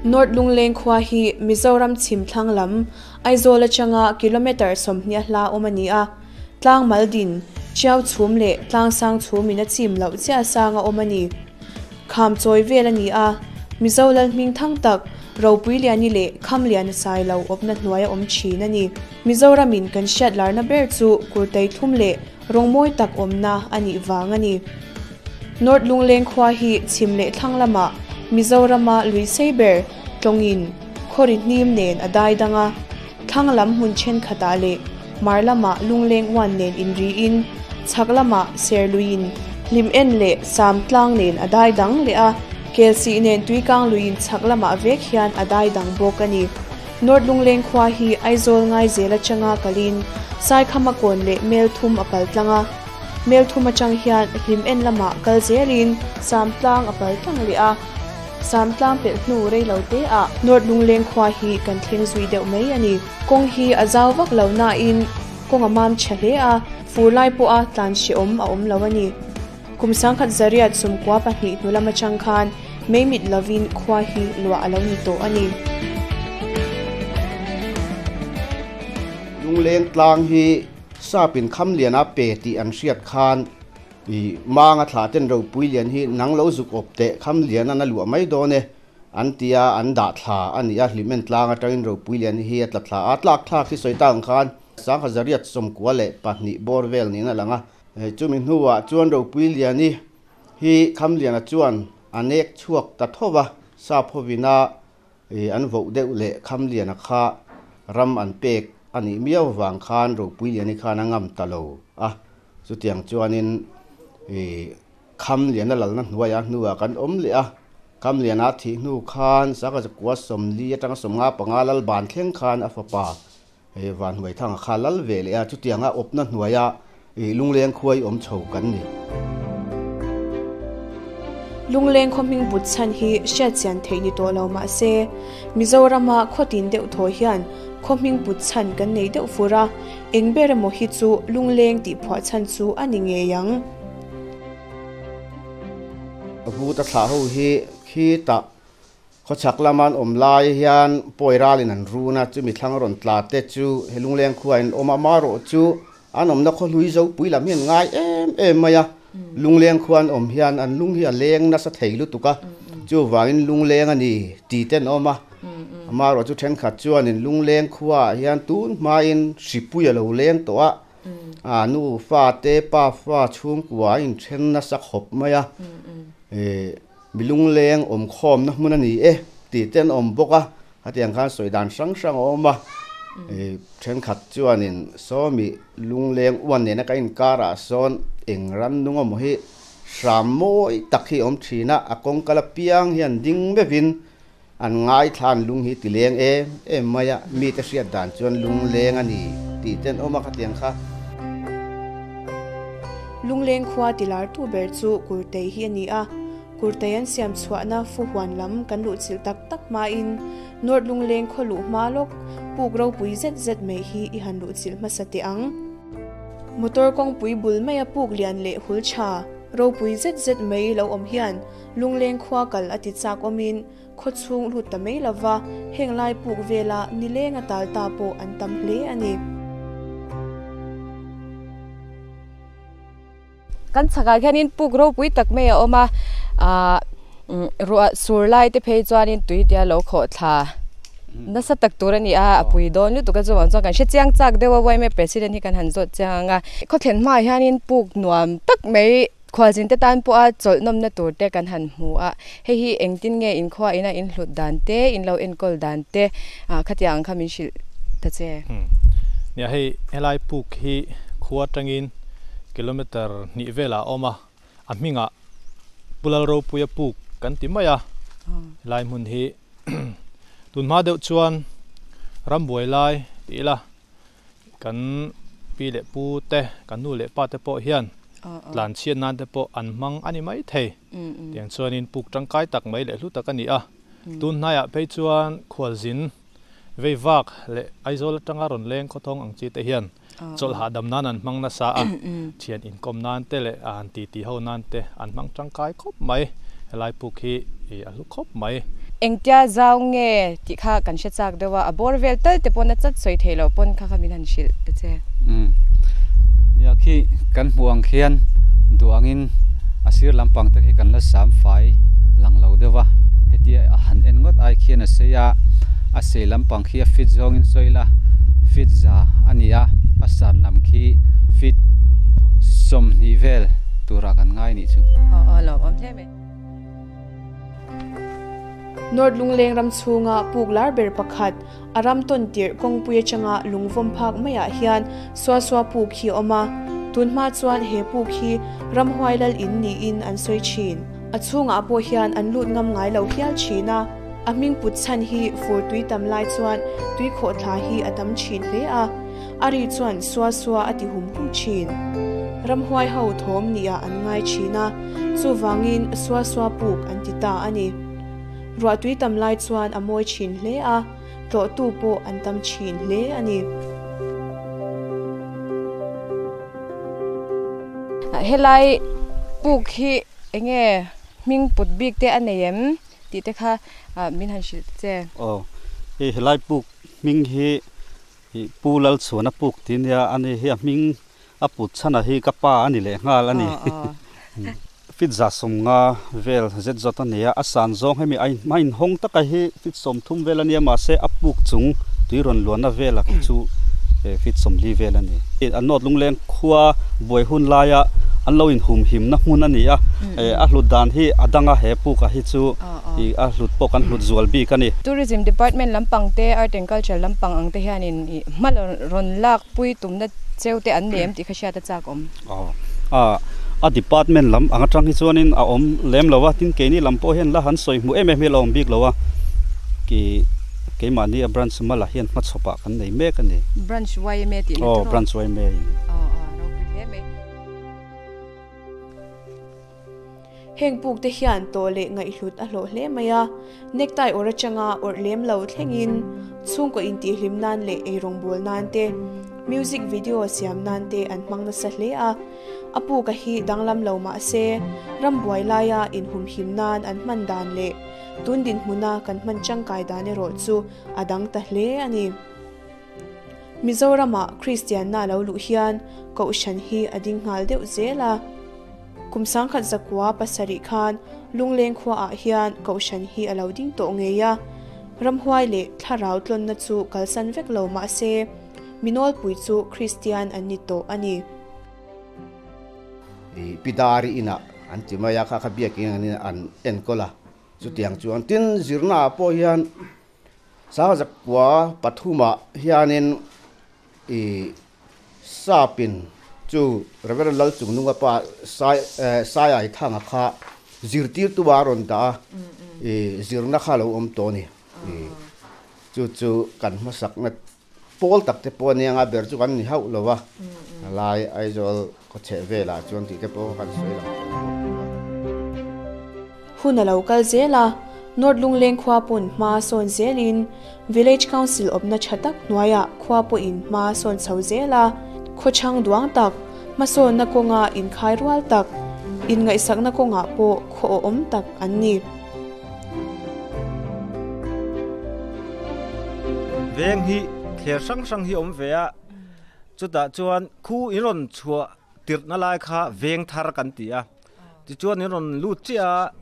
North Lungleng khua hi Mizoram chhim thlang lam, Aizawl atanga kilometre 20 a hla awm a ni a. Tlang mal din, Tiau chhum leh tlang sang chhum in a chim loh chiah sang a awm a ni. Kham chawi vel a ni a, Mizo lal hming thang tak, Ropuiliani leh Khamliana Sailo awpna hnuai a awm thin a ni. Mizoramin kan hriat larna ber chu Kurtei thlum leh rawng mawi tak awmna a nih vang a ni. North Lungleng khua hi chhim leh thlang lamah Mizorama lui sei ber tlawngin khawri hnim nen a dai dang a, thlang lam hmun thenkhatah leh hmar lamah Lungleng uan nen inriin chhak lamah Serluiin hlim en leh Sam tlang nen a dai dang leh a, Kelsih nen Tuikang luiin chhak lamah vek hian a dai dang bawk a ni. North Lungleng khua hi Aizawl Ngaizel atanga kalin Saikhama kawn leh Melthum a pal tlang a. Melthum atang hian hlim en lamah kal zelin Samtlang a pal tlang leh a. Samtlang pelh hnu rei lo te ah North Lungleng khua hi kan thleng zui deuh mai a ni. Kawng hi a zau vak lo nain kawng a mam tha hle a, fur lai pawha tlan hrehawm a awm lo a ni. Kum 1992 hnu lam atang khan meimit lovin khua hi luah a lo ni tawh a ni. Lungleng tlang hi sapin Khamliana pe tih an hriat khan i manga thla ten Ropuilian hi nang lo zuk awp teh Khamliana na luah mai dawn e an ti a, an dah thla a ni a, Hlimen tlang atangin Ropuilian hi a tla thla a, tlak thlak hi sawi tak ang khan 1992 bawr vel niin a lang a. Chumi hnuah chuan Ropuiliani hi Khamliana chuan a nek chhuak ta tho va, sap hovina an voh deuh leh Khamliana kha ram an pek a nih miau avang khan Ropuiliani khan a ngam ta lo a. Chutiang chuanin Khamliana lalna hnuaiah hnuah kan awm leh a, Khamliana thih hnu khan 1940 atanga 55 lal ban thleng khan a fapa Van Hnuaithanga kha lal ve leh a, chutianga awpna hnuaia Lungleng khuai awm chho kan ni. Lungleng khaw hming but chhan hi hriat chian theih ni tawh lo mah se, Mizorama khaw tin deuh thaw hian khaw hming but chhan kan nei deuh fur a, eng ber emaw hi chu Lungleng tih phuah chhan chu a ni ngei ang. Vuta thlah ho hi khitah Khawchhak lama an awm lai hian pawi ralin an run a, chumi thlang rawn tla te chu he Lungleng khua in awm a, amaherawh chu an awmna khaw hlui zopui lam hi an ngai em em mai a, Lungleng khua an awm hian an lung hi a leng nasa thei lutuk a, chuvangin Lungleng a ni ti te an awm a, amaherawh chu thenkhat chuanin Lungleng khuaah hian tun hmain hripui a lo leng tawh a, a nu fa te pa fa chhungkua a inthen nasa khawp mai a, Mi lungleng awm khawmna hmun a ni e tih te an awm bawk a, hetiang khan sawi dan hrang hrang a awm a, thenkhat chuanin sawmi lungleng uan nena ka inkarah sawn eng ram nung emaw hi hram mawi tak hi a awm thin a, a kawng kal apiang hian ding meuhin an ngaithla an lung hi ti leng em em mai a, mite hriat dan chuan lungleng a ni tih te an awm a khatiang kha. Lungleng khua ti lartu ber chu Kurtei hi a ni a, Kurtei an siam chhuahna Fuhuan lam kan luhchilh tak tak hmain North Lungleng khaw luh hma lawk puk ropui zet zet mai hi i han luhchilh hmasa teh ang. Motor kawngpui bul maia puk lian leh hul tha ropui zet zet mai lo awm hian Lungleng khua kal a ti chak awmin khaw chhung lut ta mai lova, heng lai puk vela nileng a tal ta pawh an tam hle a ni. Kan chhakah khianin puk ropui tak mai a awm a, ah ruah sur lai te phei chuanin tui te a lo khawh thla nasa tak tur a ni a, a pui dawn lutuk a chuvang chuan kan hre chiang chak deuh a yma president hi kan han zawt chiang ang a. Khawthlen hmaah hianin puk nuam tak mai Khualzin te tan pawha chawlh nawmna tur te kan han hmu a, hei hi engtin nge in khua ina in hlut dan te, in lo enkawl dan te khatiang ang kha min hrilh ta che. Nia hei helai puk hi khua atangin kilometer hnih velah a awm a, a hmingah Pu Lalropuia puk kan ti mai a, helai hmun hi tunhma deuh chuan rambuai lai tih ila Kan pi leh pu te, kan nu leh pa te pawh hian tlan chhiat nan te pawh an hmang a ni mai thei. Tiang chuanin puk tangkai tak mai leh hlu tak a ni a. Tun hnaiah phei chuan khualzin vei vak leh Aizawl atanga rawn leng khawthawng ang chi te hian chawlh hahdam nan an hmang nasa a. Thian inkawm nan te leh an titi ho nan te an hmang tangkai khawp mai. Helai puk hi a hlu khawp mai. Engtia zau nge tih kha kan hre chak deuh a, a bawr vel tal te pawn a chat sawi theih loh pawn kha kha min han hrilh ta che. Umm. Nia khi kan hmuh ang khian duh angin a sir lampang te khi kan la sam fai lang lo deuh a, hetia a han en ngawt ai khian a sei a, a sei lampang khi a fit zawngin sawi la fit za a ni a, a san lam khi fit 20 vel turah kan ngai nih chu. Aw aw lawmawm hle mai. North Lungleng ram chhunga puk lar ber pakhat, a ram tawn tirh kawngpui atanga lungvawm phak maiah hian Suasua puk hi a awm a. Tunhma chuan he puk hi ramhuai lal in niin an sawi thin. A chhungah pawh hian an lut ngam ngai lo hial thin a. A hming put chhan hi fur tui tam lai chuan tui khawhthla hi a tam thin hle a. A ri chuan Suasua a ti hum hum thin. Ramhuai ho thawm niah an ngai thin a. Chuvangin Suasua puk an ti ta a ni. Ruahtui tam lai chuan a mawi thin hle a, tlawhtu pawh an tam thin hle a ni. Helai puk hi enge hming put bik te a nei em tih te kha min han hrilh che. Aw, hei helai puk hming hi Pu Lalchhuana puk tih nia, ani hi a hming A put chhana hi ka pa a ni leh nghal a ni. Fit 150 vel zet zawt a ni a, a san zawng hemi a inhawng taka hi fit 30 vel a nia mahse a puk chung tui rawn luanna vela khi chu fit 40 vel a ni. A nawt lungleng khua buai hun laia an lo inhumhimna hmun a ni a, a hlut dan hi a dang a, he pukah hi chu a hlut pawh kan hlut zual bik a ni. Tourism Department lampang te, Art and Culture lampang ang te hianin hma rawn lak pui tumna cheu te an nei em tih kha hriat a chak awm. Aw a a department lam ang atang hi chuanin a awm lem lo a, tin keini lam pawh hian la han sawi hmuh em em hi a la awm bik lo a, ki keimahni a branch mala hian hmachhawp ah kan nei mek a ni. Branch YMA tih na tawh. Aw branch YMA in. Aw aw ropui hle mai. Heng puk te hian tawh leh ngaihhlut a hlawh hle mai a, necktie awrh atanga awrh lem lo thlengin chhungkaw intihhlim nan leh eirawngbawl nan te, music video siam nan te an hmang nasa hle a. A puka hi danglam lo mah se, rambuai laia inhumhim nan an hman dan leh tun dinhmuna kan hman tangkai dan erawh chu a dang ta hle a ni. Mizorama Kristianna lo luh hian Kohhran hi a ding nghal deuh zel a. Kum 1907 khan Lungleng khuaah hian Kohhran hi a lo ding tawh ngei a. Ramhuai leh thlarau tlawnna chu kalsan vek lo mah se, mi nawlpui chu Kristian an ni tawh a ni. I Pidari inah an ti mai a, kha kha biakin angin an enkawl a. Chutiang chuan tin zirnaah pawh hian Sangzakua pathumah hianin i Sapin chu Reverend Lalchungnunga pa Sai Saiaithanga kha zirtirtu a rawn dah a, i zirna kha lo awm tawh a ni. I chu chu kan hmasakna pawl tak te pawh a nia nga ber chu kan ni hauh lo a, lai Aizawl khawchheh velah chuan tih te pawh kha kan sawi lang tawh bawk lo a. Hun a lo kal zel a, North Lungleng khua pawn hma sawn zelin Village Council awmna tha tak hnuaiah khua pawhin hma sawn chho zel a, khawchhang duang tak, hmasawnna kawnga inkhai rual tak, inngaihsakna kawngah pawh khaw awhawm tak an ni. Veng hi thler hrang hrang hi awm ve a, chutah chuan khu in rawn chhuah tirhna lai kha veng thar kan ti a, tichuan in rawn lut chiah a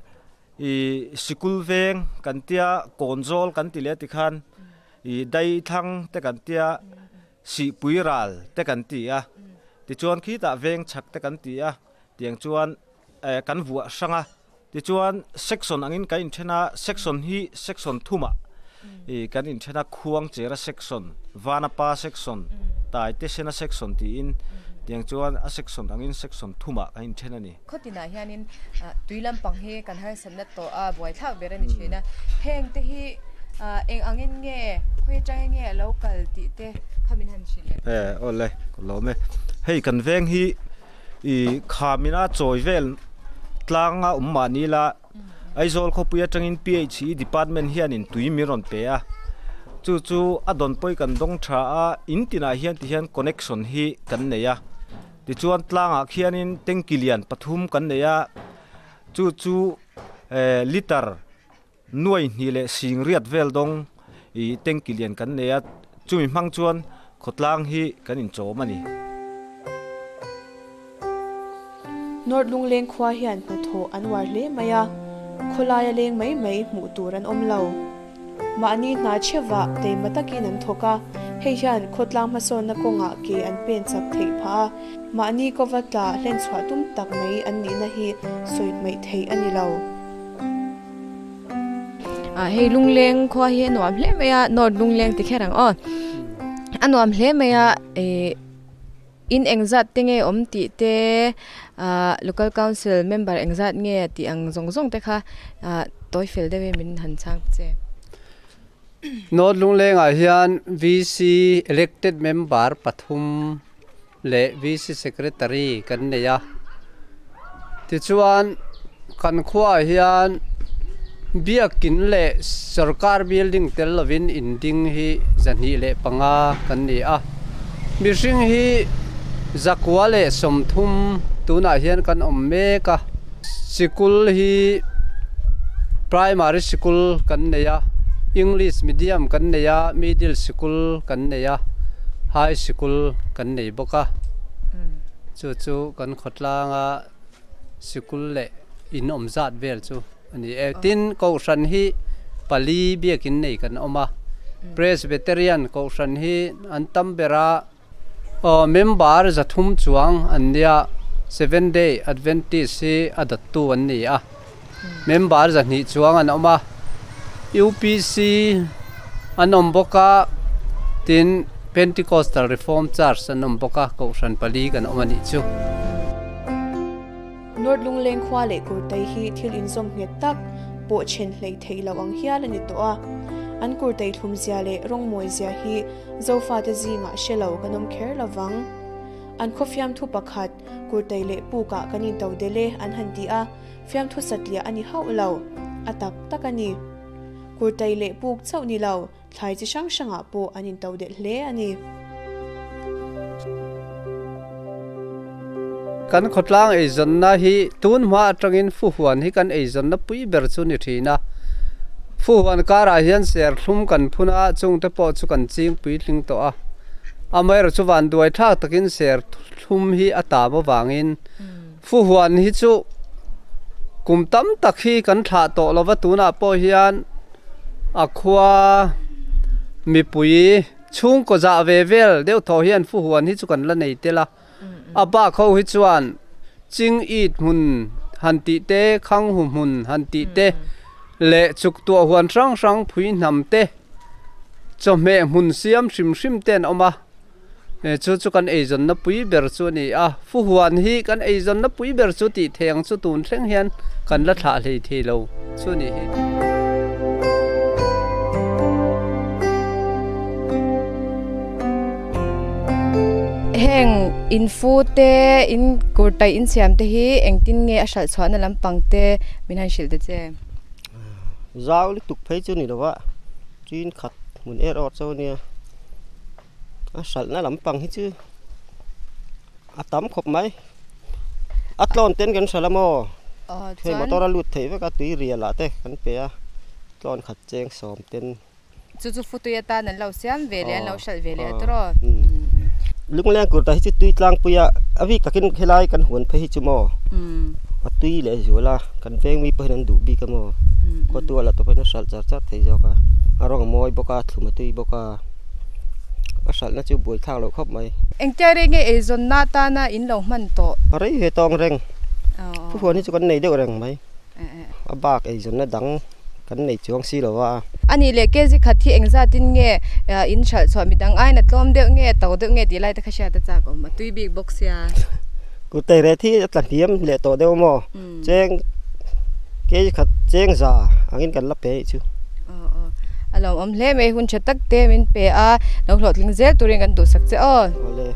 ih sikul veng kan tia kawnzawl kan ti leh tikhan ih daithlang te kan tia sihpui ral te kan ti a, tichuan khitah veng chhak te kan ti a, tiang chuan kan vuah hrang a. Tichuan section angin kan inthen a, section hi section thumah ih kan inthen a, Khuangchera section, Vanapa section, Taitesena section tiin tiang chuan a section angin section thumah kan inthen a ni. Khawtinah hianin tui lampang hi kan harsatna tawh a buaithlak ber a ni thin a, heng te hi eng angin nge khawi atangin nge a lo kal tih te kha min han hrilh em? Aw le, ka lawm e. Hei kan veng hi Ih khamina chawi vel tlanga awm mahni la Aizawl khawpui atangin PHE department hianin tui min rawn pe a, chu chu a dawn pawi kan dawng tha a, in tinah hian tihian connection hi kan nei a, tichuan tlangah khianin tanky lian pathum kan nei a, chu chu eh liter. Nuai hnih leh sing riat vel dawng ih tanki lian kan nei a, chumi hmang chuan khawtlang hi kan inchawm a ni. North Lungleng khua hian hnathawh an uar hle mai a, khawlaia leng mai mai hmuh tur an awm lo. Mahni hna chhevah teima takin an thawk a, hei hian khawtlang hmasawnna kawngah ke an pen chak theih phah a, mahni kova tla hlenchhuah tum tak mai an nihna hi sawi hmaih theih a ni lo. Ah hei lungleng khua hi a nuam hle mai a, North Lungleng ti kher ang aw. A nuam hle mai a ih in engzat te nge awm tih te ah local council member engzat nge tih ang zawng zawng te kha ah tawi fel deuh in min han chhang che. North Lunglengah hian VC elected member pathum leh VC secretary kan nei a. Tichuan kan khuaah hian biakin leh sorkar building tel lovin in ding hi 205 kan ni a. Mihring hi 130 tunah hian kan awm mek a. Sikul hi primary sikul kan nei a, English medium kan nei a, middle sikul kan nei a, high sikul kan nei bawk a. Chu chu kan khawtlanga sikul leh in awm zat vel chu a ni e. Tin, Kohhran hi pali biakin nei kan awm a, Presbyterian Kohhran hi an tam ber a, Aw member 300 chuang an nia, Seven Day Adventist hi a dattu an ni a, member 200 chuang an awm a, UPC an awm bawk a, tin Pentecostal Reform Church an awm bawk a, Kohhran pali kan awm a nih chu. North Lungleng khua leh Kurtai hi thil inzawm nghet tak pawh then hleih theih loh ang hial a ni tawh a. An Kurtai thlumzia leh rawngmawizia hi Zofate zingah hre lo kan awm kher lo vang. An khaw fiamthu pakhat, Kurtai leh pukah kan into del e an han ti a, fiamthu satliah a ni hauh lo. A tak tak a ni. Kurtai leh puk chauh ni lo, thlai chi hrang hrangah pawh an into delh hle a ni. Kan khawtlang eizawnna hi tun hma atangin Fuhuan hi kan eizawnna pui ber chu ni thin a. Fuhuan karah hian serthlum kan phun a, chungte pawh chu kan ching puitling tawh a. Amaherawhchu chu van duai thlak takin serthlum hi a tam avangin Fuhuan hi chu kum tam tak hi kan thlah tawh lova tunah pawh hian a khua mipui chhungkaw zah ve vel deuh thaw hian Fuhuan hi chu kan la nei tel a. A bak ho hi chuan Ching it hmun han tih te, Khang hu hmun han tih te leh chuk tuah huan hrang hrang phui hnam te, chawhmeh hmun siam hrim hrim te an awm a. Chu chu kan eizawnna pui ber chu a ni a. Fuhuan hi kan eizawnna pui ber chu tih theih ang chu tun thleng hian kan la thlah hlei thei lo chu a nih hi. Heng in fu te, in kurtai in siam te hi engtin nge a hralh chhuahna lampang te min han hrilh ta che? Zau lutuk phei chu ni lo a, tin khat hmun er awr chu ania, a hralhna lampang hi chu a tam khawp mai, a tlawn ten kan hralh a maw, hei motor a lut theih vek a tui rial ah te kan pe a, tlawn khat cheng sawm ten. Chu chu futui atan an lo siam ve leh an lo hralh ve leh a tawrh aw. Lungleng kur ta hi chu tui tlangpui a, a bik takin helai kan huan phei hi chu maw a tui leh zual a, kan veng mi pawhin an duh bik a maw, khawtual ah te pawhin a hralh char char thei zawk a, a rawng a mawi bawk a, thlum a tui bawk a, a hralhna chu buai thlak loh khawp mai. Engtia rei nge eizawnna atana in lo hman tawh? A rei ve tawng reng, thuhuan hi chu kan nei deuh reng mai. A bak eizawnna dang kan nei chuang si lo a. A nih leh kg khat hi engzatin nge in hralh chhuah midang aiin a tlawm deuh nge to deuh nge tih lai te kha hriat a chak awm a tui bik bawk sia. Kutei ret hi a tla hniam leh tawh deuh maw? Cheng kg khat cheng za angin kan la pe anih chu. Aw aw a lawmawm hle mai hun tha tak te min pe a lo hlawhtling zel turin kan duhsak che aw. Awle.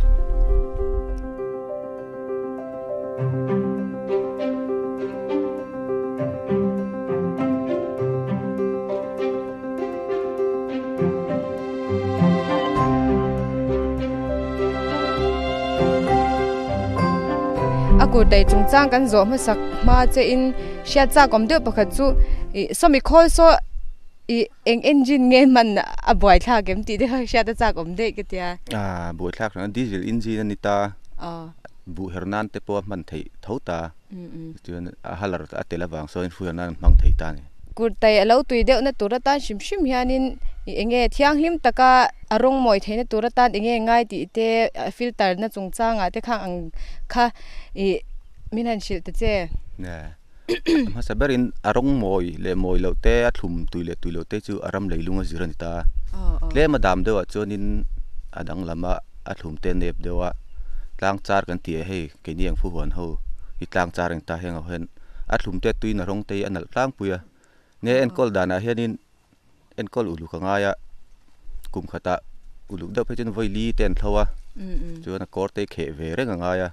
A kurtai chungchang kan zawh hmasak hma che in hriat chak awm deuh pakhat chu ih sawmi khawl saw. I eng engine nge hman a buaithlak em tih te kha hriat a chak awm daih ka tia. A buaithlak hran a, diesel engine a ni ta, buh her nan te pawh a hman theih tho ta, chuan a halar a tel avang sawn fu her nan an hmang thei ta a ni. Kurtai a lo tui deuhna tur atan hrim hrim hianin i enge thianghlim taka a rawng mawi theihna tur atan enge ngai tih te filter na chungchangah te khang ang kha i min han hrilh ta che. Hmasa berin a rawng mawi leh mawi loh te, a thlum tui leh tui loh te chu a ram leilung a zir a ni ta. Tlem a dam deuhah chuanin a danglam a, a thlum te a nep deuh a, tlang char kan tih ah hei keini ang fuhuan ho hi tlang char ang ta heng ho hian a thlum te tuin a rawng te hi a nalh tlangpui a. Nge enkawl danah hianin enkawl uluk a ngai a, kum khatah uluk deuh phei chuan vawi li te an thlo a, chuan a kawr te hi kheh ve reng a ngai a,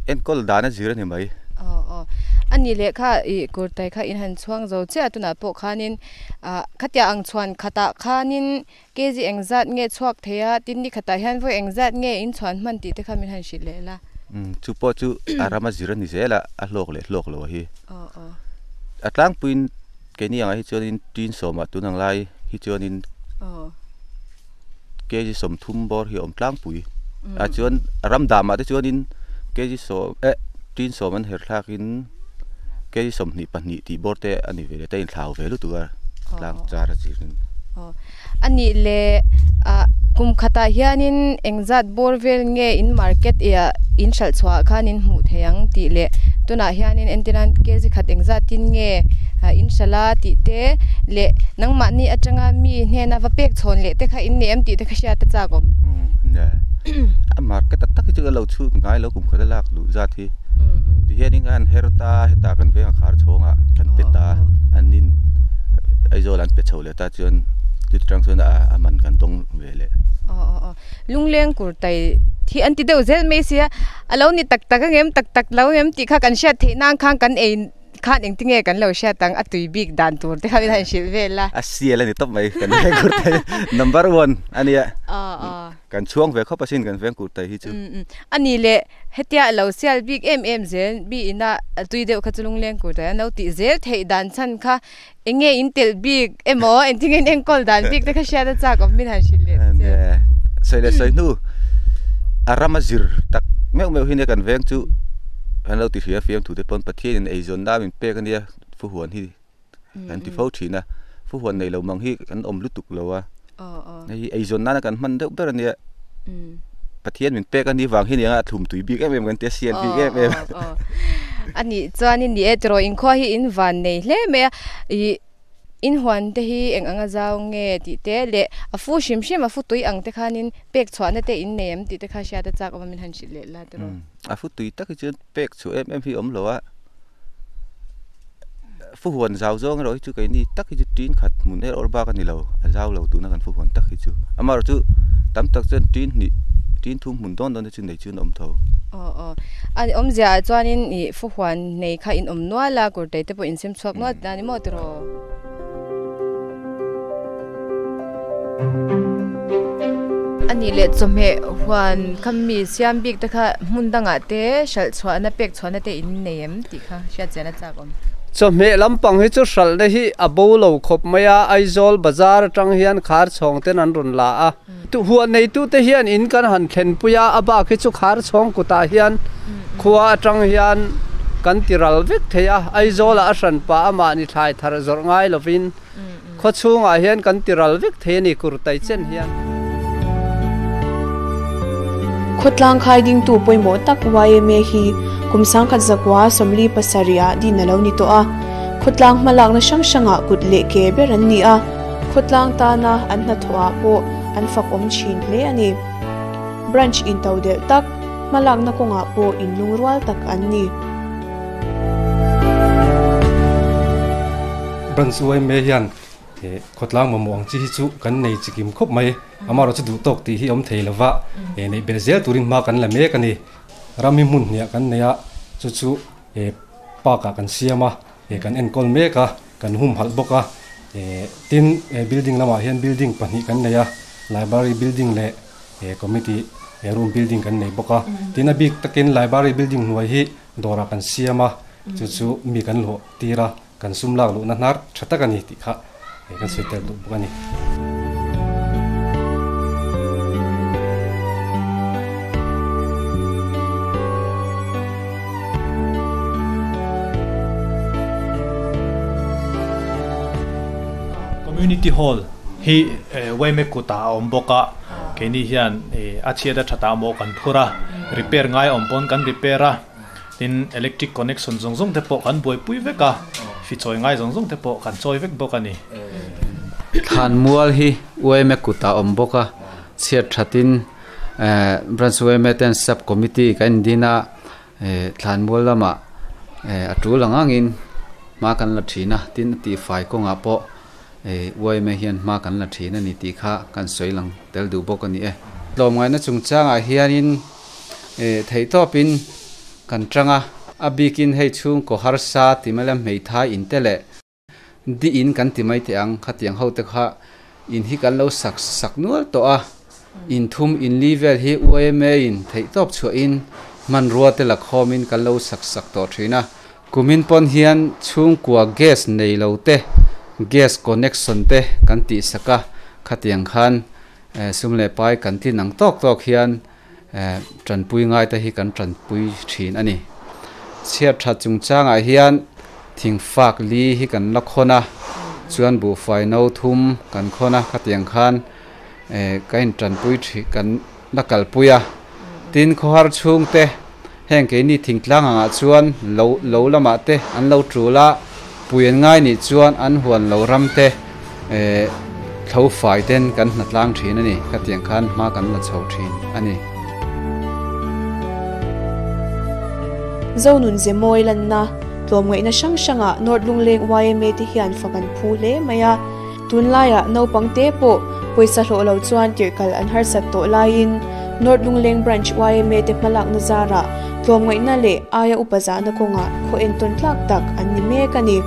enkawl dan a zir a ni mai. Aw aw, a nih leh kha ih kurtai kha in han chhuang zo chiah a tunah pawh khanin ah khatia ang chhuan khatah khanin kg engzat nge chhuak thei a, tin ni khatah hian vawi engzat nge in chhuan hman tih te kha min han hrilh leh la. Chu pawh chu a ram a zir a ni zel a, a hlawk leh hlawk lo a hi. A tlangpuiin keini angah hi chuanin tin sawmah tun ang lai hi chuanin kg sawmthum bawr hi a awm tlangpui. A chuan a ram damah te chuanin kg sawm eh tin sawm an her thlakin kg 22 tih bawr te a ni ve leh ta a inthlau ve lutuk a tlang char a zirin. A nih leh ah kum khatah hianin engzat bawr vel nge in market ih in hralh chhuah ah khan in hmuh thei ang tih leh tunah hianin entirnan kg khat engzat tin nge in hralh a tih te leh nangmahni atanga mi hnena va pek chhawn leh te kha in nei em tih te kha hriat a chak awm. A market tak tak hi chu ka lo chhut ngai lo kum khat a lak luh zat hi ti hianin khan her ta hetah kan veng a khar chhawngah kan pe ta an in Aizawl an pe chho leh ta chuan chuti tang chuan a man kan dawng ve leh. Aw aw aw lungleng kur tai hi an ti deuh zel mai sia a lo ni tak tak ang em tak tak lo ang em tih kha kan hriat theih nan khan kan ei khan engtinge kan lo hriat ang a tui bik dan tur te kha min han hrilh vel a. A sial a ni tawp mai kan veng kur tai number one a nia kan chhuang ve khawp asin kan veng kur tai hi chu. A ni leh Hetia a lo sial bik em em zel mi ina a tui deuh kha chu lungleng kur dan an lo tih zel theih dan chhan kha eng nge in telh bik emaw engtin nge in enkawl dan bik te kha hriat a chak awm min han hrilh leh ta che. Sawi leh sawi hnu a ram a zir tak meuh meuh hi nia kan veng chu an lo ti hria fiam thu te pawn Pathian in eizawn na min pek ania fuhuan hi kan ti fo thin a fuhuan nei lo mang hi kan awm lutuk lo a hei hi eizawn nana kan hman deuh ber ania Pathian min pek ani vang hi nia a thlum tui bik em em kan tia sial bik em em a nih chuan in ni e tiraw inkhua hi in van nei hle mai a ih in huan te hi eng anga zau nge tih te leh a fu hrim hrim a fu tui ang te khanin pek chhuahna te in nei em tih te kha hriat a chak awm a min han hrilh leh la tiraw a fu tui tak hi chuan pek chhuah em em hi a awm lo a. Fuhuan zau zawng erawh hi chu keini tak hi chu tin khat hmun er awr bak a ni lo, a zau lo tuna kan fuhuan tak hi chu. Amaherawh chu tam tak chuan tin hnih, tin thum hmun dawn dawn te chu nei chu an awm tho. Aw aw, a awmzia ah chuanin ih fuhuan nei kha in awm nual a, kurtai te pawh in sem chhuak nual ta ni maw tiraw? A nih leh chawhmeh huan kha mi siam bik te kha hmun dangah te hralh chhuahna pek chhuahna te in nei em tih kha hriat chian a chak awm. Chawhmeh lampang hi chu hralhna hi a bo lo khawp mai a, Aizawl bazar atang hian khar chhawng ten an rawn la a. Huan neitute hian in kan han thlenpui a, a bak hi chu khar chhawng kutah hian khua atang hian kan ti ral vek thei a, Aizawlah a hran pah a mahni thlai thar zawrh ngai lovin khaw chhungah hian kan ti ral vek thei a ni kurtai chen hian. Khawtlang khai dingtu pawimawh tak yma hi kum 1927 ah din a lo ni tawh a, khawtlang hmalakna hrang hrangah kut leh ke ber an ni a. Khawtlang tana an hnathawhah pawh an fak awm thin hle a ni. Branch into delh tak, hmalakna kawngah pawh inlungrual tak an ni. Branch yma hian khawtlang mamawh ang chi hi chu kan nei chikim khawp mai. Amaherawh chu duh tawk tih hi awm thei lova, neih belh zel turin hma kan la mek a ni. Ram hi hmun hniah kan nei a, chu chu park ah kan siam a. Kan enkawl mek a, kan humhalh bawk a. Tin, building lamah hian building pahnih kan nei a, library building leh committee room building kan nei bawk a. Tin, a bik takin library building hnuai hi dawrah kan siam a, chu chu mi kan hlawh tir a. kan sum lak luhna hnar tha tak a ni tih kha kan sawi tel duh bawk a ni. Community Hall hi yma kutah a awm bawk a, keini hian a chhiat a thatah maw kan phur a, repair ngai a awm pawn kan repair a. Tin, electric connection zawng zawng te pawh kan buaipui vek a, fi chawi ngai zawng zawng te pawh kan chawi vek bawk a ni. Thlanmual hi yma kutah awm bawk a, chhiat thatin Branch yma ten Sub Committee kan indin a, thlanmual lamah a tul ang angin hma kan la thin a, tin a tihfai kawngah pawh yma hian hma kan la thin a ni tih kha kan sawi lang tel duh bawk a ni e. Tlawmngaihna chungchangah hianin Theihtawpin kan tang a, a bikin hei chhungkaw harsa ti mai la hmeithai in te leh di in kan ti mai teh ang, khatiang ho te kha in hi kan lo sak sak nual tawh a, in thum in li vel hi yma in theihtawp chhuahin hmanrua te la khawmin kan lo sak sak tawh thin a, kumin pawn hian chhungkua gas nei lo te gas connection te kan tih sak a, khatiang khan sum leh pai kan tlin ang tawk tawk hian Tanpui ngaite hi kan tanpui thin a ni. Chhiat that chungchangah hian thingfak li hi kan la khawn a, chuan buhfai no thum kan khawn a, khatiang khan ka intanpui thin kan la kalpui a. Tin, khawhar chhungte heng keini thingtlang angah chuan lo lo lamah te an lo tul a, pui an ngai nih chuan an huan lo ram te Thlo fai ten kan hnatlang thin a ni, khatiang khan hma kan la chho thin a ni. Zonun ze mawi lanna, tlawmngaihna hrang hrangah North Lungleng yma te hian fak an phu hle mai a. Tunlaiah naupang te pawh pawisa hlawh lo chuan tirhkal an harsat tawh laiin North Lungleng Branch yma te hmalakna zarah tlawmngaihna leh aia upa zahna kawngah khaw entawn tlak tak an ni mek a ni.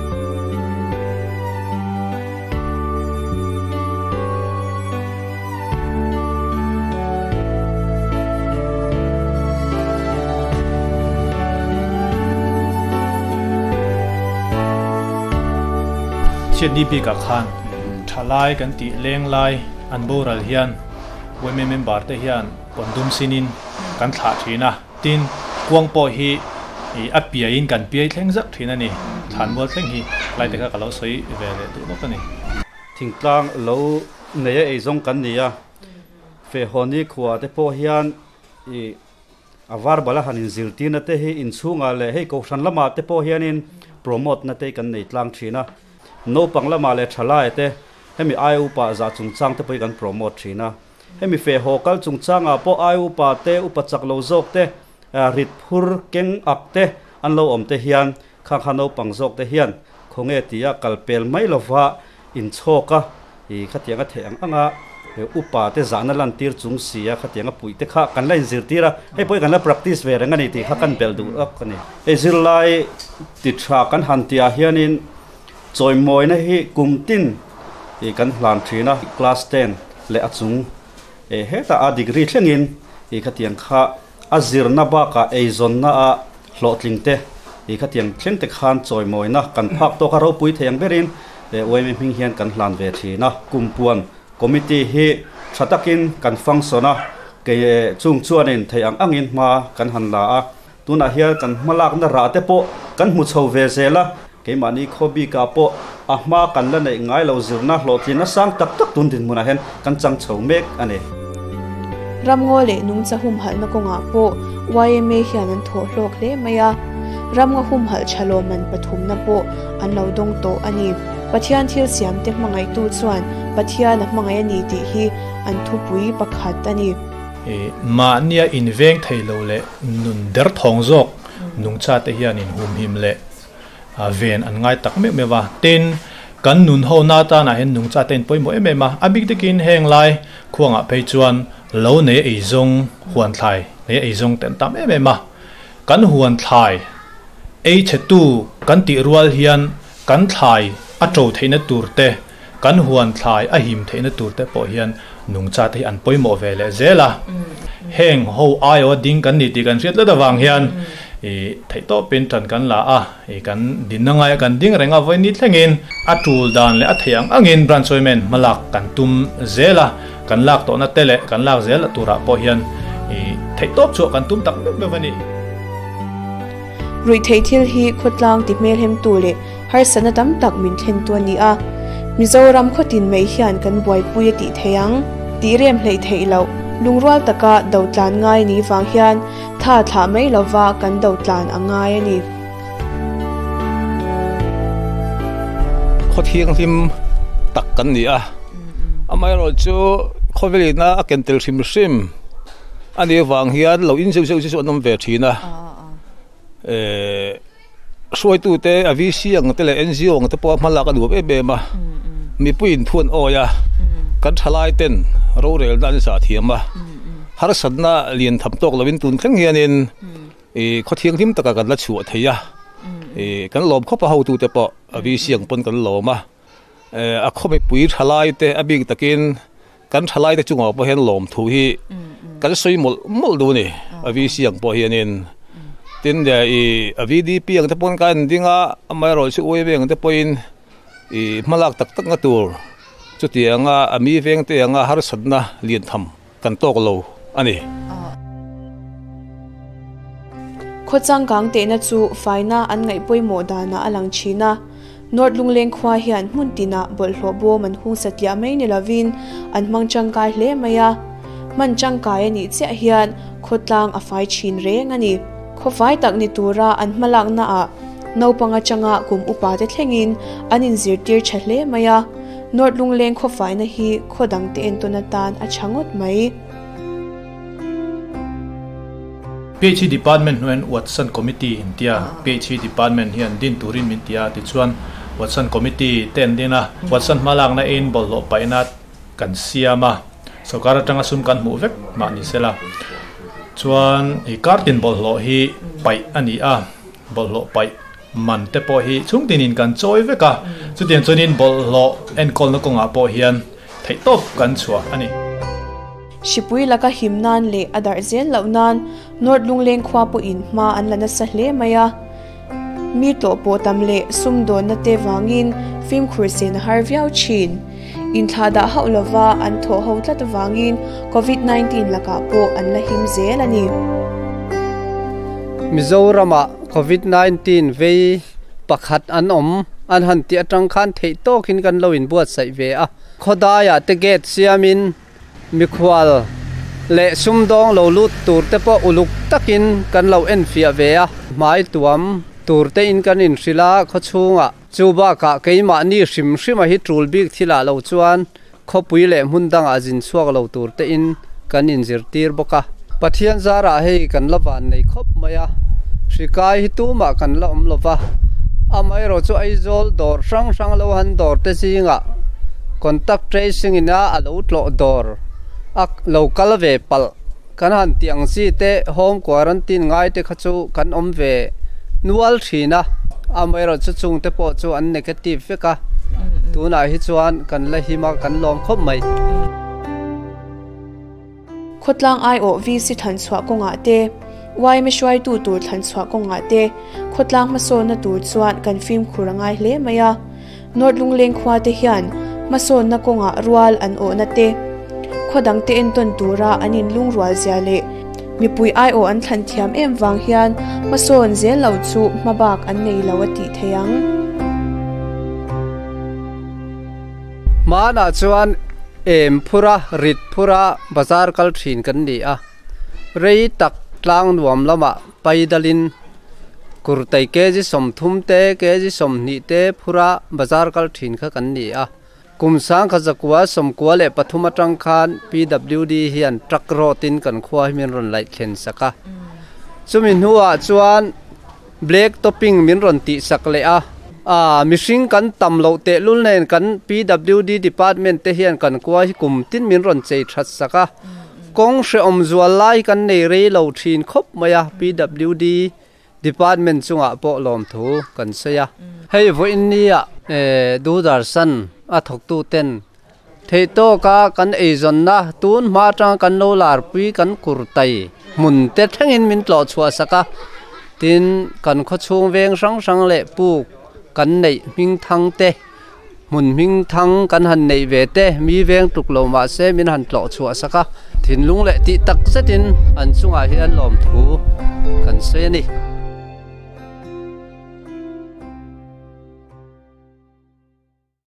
Chhiatni bikah khan thalai kan tih leng lai an boral hian yma member te hian pawndum sinin kan thlah thin a. Tin, kuang pawh hi a piaiin kan piai thleng zak thin a ni. Thlanmual thleng hi lai te kha ka lo sawi ve leh duh bawk a ni. Thingtlang lo nei a eizawng kan ni a, Fehhawni khua te pawh hian ih a var bala han inzirtirna te hi inchhungah leh hei kohhran lamah te pawh hianin promote na te kan nei tlang thin a. Naupang lamah leh thalai te hemi ai upa zah chungchang te pawh hi kan promote thin a. Hemi feh haw kal chungchangah pawh ai upa te, upa chak lo zawk te, rit phur keng ak te an lo awm te hian khang kha naupang zawk te hian khawnge tia kal pel mai lova inchhawk a, i khatiang a theih ang anga upa te zahna lantir chung si a khatiang a puih te kha kan la inzirtir a, hei pawh hi kan la practice ve reng a ni tih kha kan belh duh lawk a ni. Hei zirlai ti tha kan han tihah hianin Chawimawina hi kum tin i kan hlan thin a, class ten leh a chung hetah a degree thlengin i khatiang kha a zirna bakah eizawnna a hlawhtling te i khatiang thleng te khan chawimawina kan phak tawk a ropui thei ang berin yma hming hian kan hlan ve thin a. Kumpuan committee hi tha takin kan function a, kei chung chuanin theih ang angin hma kan han la a. Tunah hian kan hmalakna rah te pawh kan hmu chho ve zel a, keimahni khaw bikah pawh a hma kan la neih ngai lo zirna hlawhtlin a sang tak tak tun dinhmunah hian kan chang chho mek a ni. Ramngaw leh nungcha humhalhna kawngah pawh yma hian an thawh hlawk hle mai a, ramngaw humhalh tha lawmman pathumna pawh an lo dawng tawh a ni. Pathian thil siamte hmangaihtu chuan Pathian a hmangaih a ni tih hi an thupui pakhat a ni. Mahnia inveng thei lo leh nun derthawng zawk nungcha te hian inhumhim leh ven an ngai tak meuh meuh a. Tin, kan nun ho na tanah hian nungcha te in pawimawh em em a. A bik takin heng lai khuangah phei chuan lo nei eizawng, huan thlai nei eizawng te an tam em em a. Kan huan thlai ei chhetu kan tih rual hian kan thlai a to theihna tur te, Kan huan thlai a him theihna tur te pawh hian nungcha te hi an pawimawh ve leh zel a. Heng ho aiaw ding kan ni tih kan hriat tlat avang hian I theih tawpin tan kan la a, i kan dinna ngaia kan ding reng a, vawi ni thlengin a tul dan leh a theih ang angin branch women hmalak kan tum zel a, kan lak tawhna te leh kan lak zel turah pawh hian i theih tawp chhuah kan tum tak meuh meuh a ni. Ruihtheih thil hi khawtlang ti hmelhemtu leh harsatna tam tak min thlentu a ni a, Mizoram khawtin mai hian kan buaipui a tih theih ang. Tih rem hleih theih loh, lungrual taka do tlan ngai ni vang hian Tha thlah mai lova kan do tlan a ngai a ni. Khaw thianghlim tak kan ni a, amaherawh chu khawvelina a ken tel hrim hrim a nih avang hian lo in zeuh zeuh chu an awm ve thin a. Hruaitute a VC ang te leh NGO ang te pawh hma lak a nuam em em a, mipuiin thu an awi a, kan thalai ten rorelna an zah thiam a, harsatna lian tham tawk lovin tun thleng hianin ih khaw thianghlim takah kan la chhuah thei a, ih kan lawm khawp a hotute pawh a VC ang pawn kan lawm a, a khaw mipui thalai te a bik takin kan thalai te chungah pawh hian lawmthu hi kan sawi mawlh mawlh duh a ni a VC ang pawh hianin tin ih a VDP ang te pawn ka en ding a amaherawh chu UAV ang te pawhin ih hmalak tak tak na tur chutianga a mi veng te anga harsatna lian tham kan tawk lo a ni. Khaw changkang tehna chu faina an ngaih pawimawh danah a lang thin a. North Lungleng khua hian hmun tinah bawlhhlawh bawm an hung satliah mai ni lovin an hmang tangkai hle mai a. Hman tangkai a nih chiah hian khawtlang a fai thin reng a ni. Khaw fai tak ni tura an hmalaknaah naupang atanga kum upa te thlengin an inzirtir tha hle mai a. North Lungleng khaw faina hi khaw dangte entawn atan a tha ngawt mai. PHE Department hnuaiin Watson Committee in tia, PHE Department hian din turin min ti a, tichuan Watson Committee te an din a, Watson hmalakna in bawlhhlawh paihna kan siam a, sorkar atanga sum kan hmuh vek mah ni sela chuan i kartin bawlhhlawh hi paih a ni a, bawlhhlawh paih man te pawh hi chhungtinin kan chawi vek a, chutiang chuanin bawlhhlawh enkawlna kawngah pawh hian theihtawp kan chhuah a ni. Hripui laka him nan leh a darh zel loh nan North Lungleng khua pawhin hma an la nasa hle mai a. Mi tlawh pawh tam leh sumdawnna te vangin fimkhur sen a har viau thin. Inthlahdah hauh lova an thawh ho tlat avangin Covid 19 lakah pawh an la him zel a ni. Mizoramah Covid 19 vei pakhat an awm an han tih atang khan theih tawkin kan lo inbuatsaih ve a. Khawdaiah te gate siamin Mikhual leh sumdawng lo lut tur te pawh uluk takin kan lo enfiah ve a, hmai tuam tur te in kan inhrilh a, khawchhungah chu bakah keimahni hrim hrima hi tul bik thilah lo chuan khawpui leh hmun dangah zin chhuak lo tur te in kan inzirtir bawk a. Pathian zarah hei kan la van nei khawp mai a, hrikai hi tumah kan la awm lo va, amaherawh chu Aizawl dawr hrang hrang lo han dawr te zingah contact tracing ina a lo tlawh dawr a lo kal ve palh kan han tih ang chi te home quarantine ngai te kha chu kan awm ve nual thin a, amaherawh chu chung te pawh chu an negative vek a, tunah hi chuan kan la him a kan lawm khawp mai. Khawtlang aiawh VC thlanchhuah kawngah te, yma hruaitu tur thlanchhuah kawngah te khawtlang hmasawnna tur chuan kan fimkhur a ngai hle mai a. North Lungleng khua te hian hmasawnna kawngah rual an awhna te, khaw dangte entawn tura an inlungrual zia leh mipui aiawh an thlan thiam em vang hian hmasawn zel lo chu hmabak an nei lo a tih theih ang. Hmanah chuan em phura, rit phura bazar kal thin kan ni a, rei tak tlang nuam lamah paidalin kurtai kg 30 te, kg 20 te phura bazar kal thin kha kan ni a. Kum sangkhat zakua 93 atang khan PWD hian truck road in kan khua hi min rawn laih thlen sak a. Chumi hnuah chuan Black topping min rawn tih sak leh a. A, mihring kan tam loh tehlul nen kan PWD department te hian kan kua hi kum tin min rawn chei that sak a. Kawng hrehawm zual lai kan nei rei lo thin khawp mai a, PWD department chungah pawh lawmthu kan sawi a. Hei vawiin nia Doordarshan a thawktu ten Theih tawka kan eizawnna tun hma atanga kan lo larpui kan kurtai hmun te thlengin min tlawh chhuah sak a. Tin, kan khawchhung veng hrang hrang leh puk kan neih hming thang te, hmun hming thang kan han neih ve te, mi veng tluk lo mah se min han tlawh chhuah sak a, thinlung leh tih tak zetin an chungah hian lawmthu kan sawi a ni.